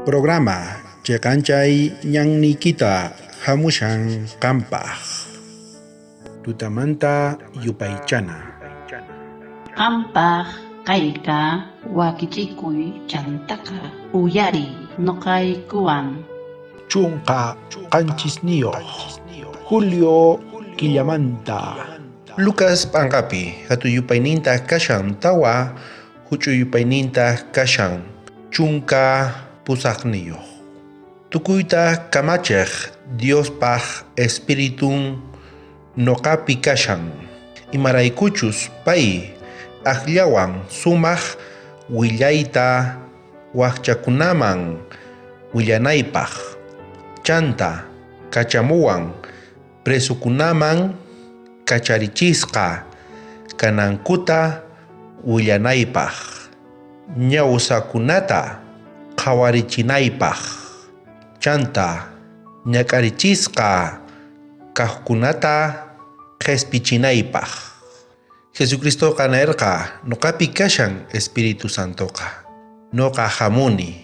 Programa cheqanchay ñanniykita hamushan qampaj. Tutamanta yupaychana. Qampaj kayka wakichikuy chantaqa uyariy noqaykuwan. 17 julio killamanta. Lucas p'anqapi hatun yupaynintaj kashan 4, huch'uy yupaynintaj kashan 18. Tukuyta kamachej Diospaj Espiritun noqapi kashan, imaraykuchus pay ajllawan sumaj willayta wajchakunaman willanaypaj, chanta kachamuwan presokunaman kacharichisqa kanankuta willanaypaj, ñawsakunata qhawarichinaypaj, chanta ñak'arichisqa kajkunata qhespichinaypaj. Jesucristoqa nerqa, noqapi kashan Espíritu Santoqa. Noqa jamuni,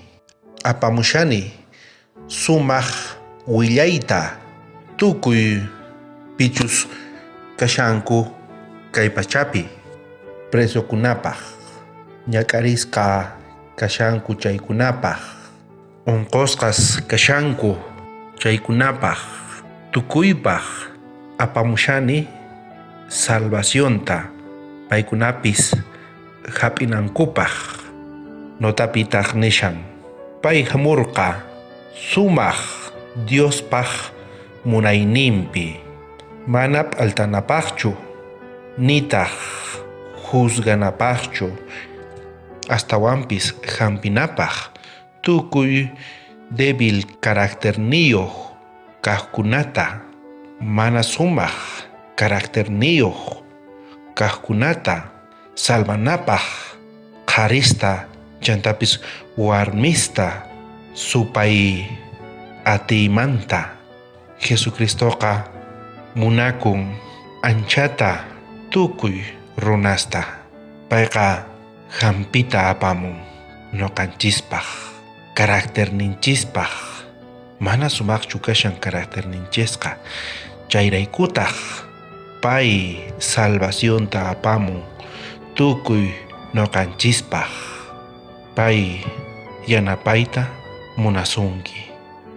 apamushani sumaj willayta tukuy pichus kashanku kay pachapi presokunapaj, ñak'arisqa kashanku chaykunapaj, onqosqas kashanku chaykunapaj, tukuypaj apamushani salvacionta paykunapis jap'inankupaj. Notapitaj nishan, pay jamurqa sumaj Diospaj munayninpi, mana p'altanapajchu, nitaj juzganapajchu, astawanpis jampinapaj tukuy débil caracterniyoj kajkunata, mana sumaj caracterniyoj kajkunata salvanapaj, qharista chantapis warmista supay atiymanta. Jesucristoqa munakun anchata tukuy runasta. Payqa jampita apamun noqanchispaj, caracterninchispaj. Mana sumajchu kashan caracterninchisqa, chayraykutaj pay salvacionta apamun tukuy noqanchispaj. Pay yanapayta munasunki.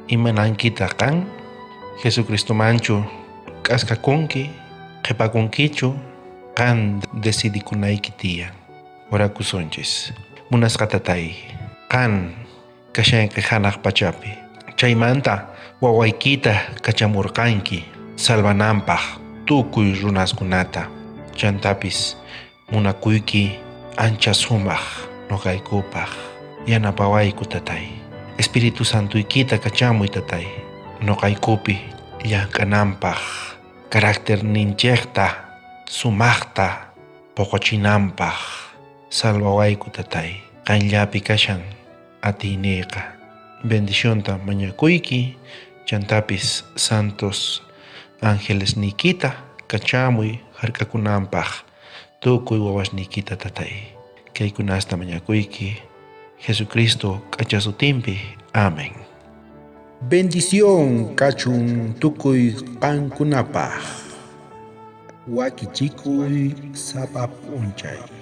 Imanankita qan? Jesucristomanchu k'askakunki, qhepakunkichu? Qan decidikunayki tiyan. Orakusunchis. Munasqa tatay, qan kashanki janaj pachapi. Chaymanta wawaykita kachamurqanki salvananpaj tukuy runaskunata. Chantapis munakuyki ancha sumaj noqaykupaj. Yanapawayku tatay. Espíritu Santuykita kachamuy tatay. Noqaykupi llank'ananpaj, caracterninchejta sumajta poqochinanpaj. Salvawayku tatay. Qanllapi kashan atiyniyqa. Bendicionta mañakuyki, chantapis santos angelesniykita kachamuy jark'akunanpaj tukuy wawasniykita tatay. Kaykunasta mañakuyki Jesucristo k'acha sutinpi. Amén. Bendición kachun tukuy qankunapaj. Wakichikuy sapa p'unchay.